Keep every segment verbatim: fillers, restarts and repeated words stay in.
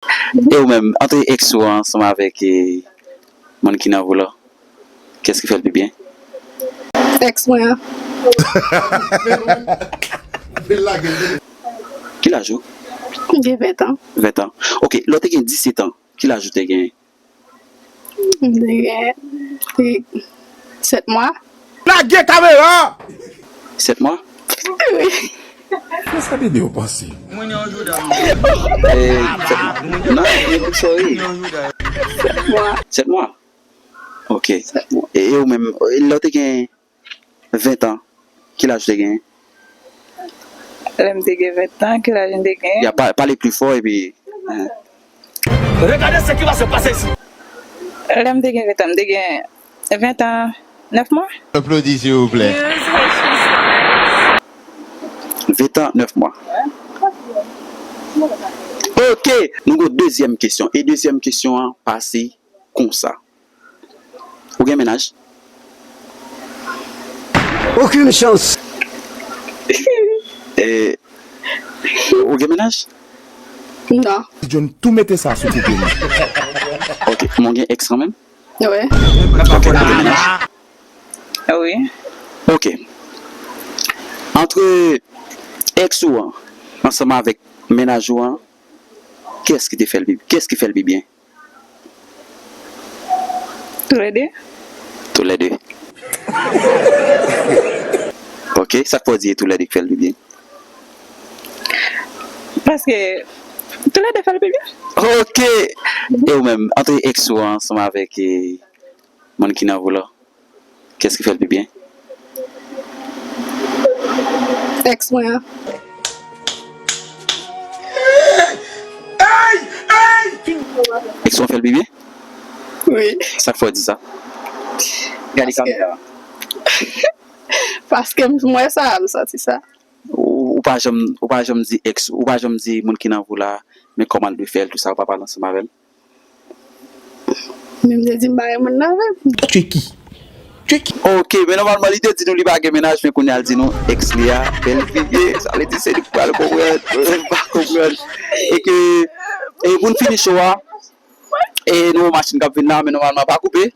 E ou menm, antre ex ou an ansanm avèk e, moun ki nan vou la, kiyès ki fè l pi byen? Ex mwen an. Ki laj ou? M gen ven tan. Ven tan. Ok, lè w te gen disèt an, ki laj ou te genyen? M te gen sèt mwa. Lage kamera! Sèt mwa? Wi. Kiyès k ap ede w panse? Eh, sèt mwa. Non, men, sorry. Sèt mwa. Sèt mwa? Ok. Sèt mwa. E, e ou menm, e lè w te gen ven tan, ki laj ou te genyen? Lè m te gen ven tan, ki laj m te genyen? Ya, pa, pale pli fò epi. Regardez ce qui va se passer ici. Lè m te gen ven tan, m te gen ven tan, nèf mwa. Aplodi, silvouplè. Ven tan, nèf mwa. Ok, nou gen dezyèm kesyon. E dezyèm kesyon an pase konsa. Ou gen mennaj? Okenn chans. Eh, ou gen mennaj? Non. John tou mete sa sou koupe m. Ok, men w gen ex kanmenm? Wi. Ok, ou gen mennaj? Wi. Ok. Antre ex ou an, ansanm avèk mennaj ou an, kiyès ki te fè l pi, kiyès ki fè l pi byen? Toulède. Toulède. Ok, sa k fè w di e toulède k fè l pi byen? Paske toulède fè l pi byen. Ok. E ou menm, antre ex ou an ansanm avèk e, moun ki nan vou la, kiyès ki fè l pi byen? Ex mwen an. Ex ou an fè l pi byen? Wi. Sa k fè w di sa? Gade kamera. Paske m wè sa, m santi sa. Ou, ou pa janm, ou pa janm di ex, ou pa janm di moun ki nan vou la, men kòman l dwe fè l, tou sa, ou pa pale ansanm avè l? Men m te di m pa gen moun nan avè m. Chucky. Chucky. Ok, men nòmalman li te di nou li pa gen mennaj, men kounye a l di nou ex li a fè l pi byen. Sa vle di se li k pral konprann. M pa konprann. E ke, e pou n fini show a, e nou yon machin k ap vin la, men nòmalman pa koupe.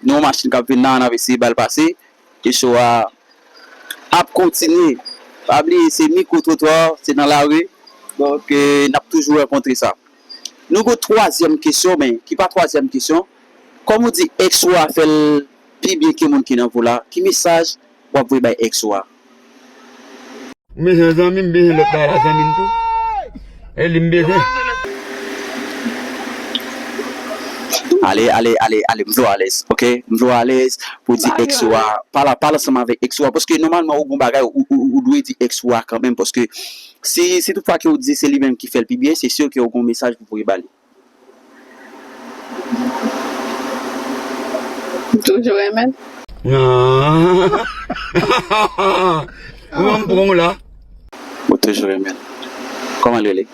Nou yon machin k ap vin la, n ap eseye ba l pase. E show a ap kontinye. Pa bliye, se mikwo twotwa, se nan lari. Donk, eh, n ap toujou rankontre sa. Nou gen twazyèm kesyon, men ki pa twazyèm kesyon. Kòm ou di ex ou a fè l pi byen ke moun ki nan vou la, ki mesaj w ap voye bay ex ou a? M bezwen zanmi, m bezwen lòt bagay la, zanmi m tou. E li m bezwen. Ale, ale, ale, ale, m vle w alèz, ok? M vle w alèz pou di ex ou a, pale, pale ansanm avèk ex ou a, paske nòmalman ou gon bagay ou, ou, ou dwe di ex ou a kanmenm, paske si, si toutfwa ke ou di se li menm ki fè l pi byen, se si ke ou gon mesaj pou voye ba li. M toujou renmen l. Ah. Ou wè m pran w la. Ou toujou renmen l. Kòman l rele?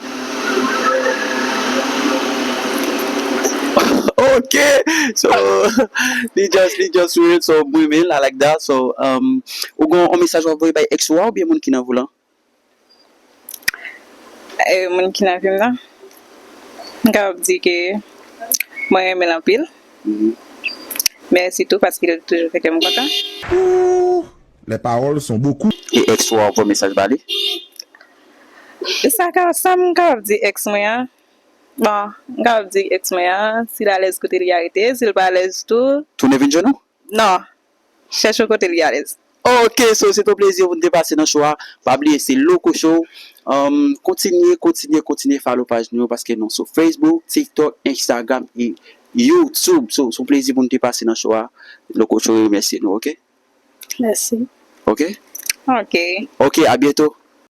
Ok. So, li just, li just real, so, m renmen l, I like that. So, um, ou gon yon mesaj w ap voye bay ex ou a oubyen moun ki nan vou la? E, moun ki nan vi m nan, m kapab di ke mwen renmen l anpil. Mhm. Mèsi tou paske l toujou fè kè m kontan. Ouh, les paroles sont beaucoup. E ex ou a, w ap voye mesaj ba li? Sa ka, sa m kapab di ex mwen an? Bon, m kapab di ex mwen an, si l alèz kote li a rete, si l pa alèz tou. Tounen vin jwenn ou? Non. Chèche kote li alèz. Ok, so se te yon plezi pou n te pase nan show a. Pa bliye, se Loco Show. Um, kontinye, kontinye, kontinye follow paj nou yo paske nou sou Facebook, TikTok, Instagram e YouTube. So, se yon plezi pou n te pase nan show a. Loco Show remèsye nou, ok? Mèsi. Ok? Ok. Ok, a byento.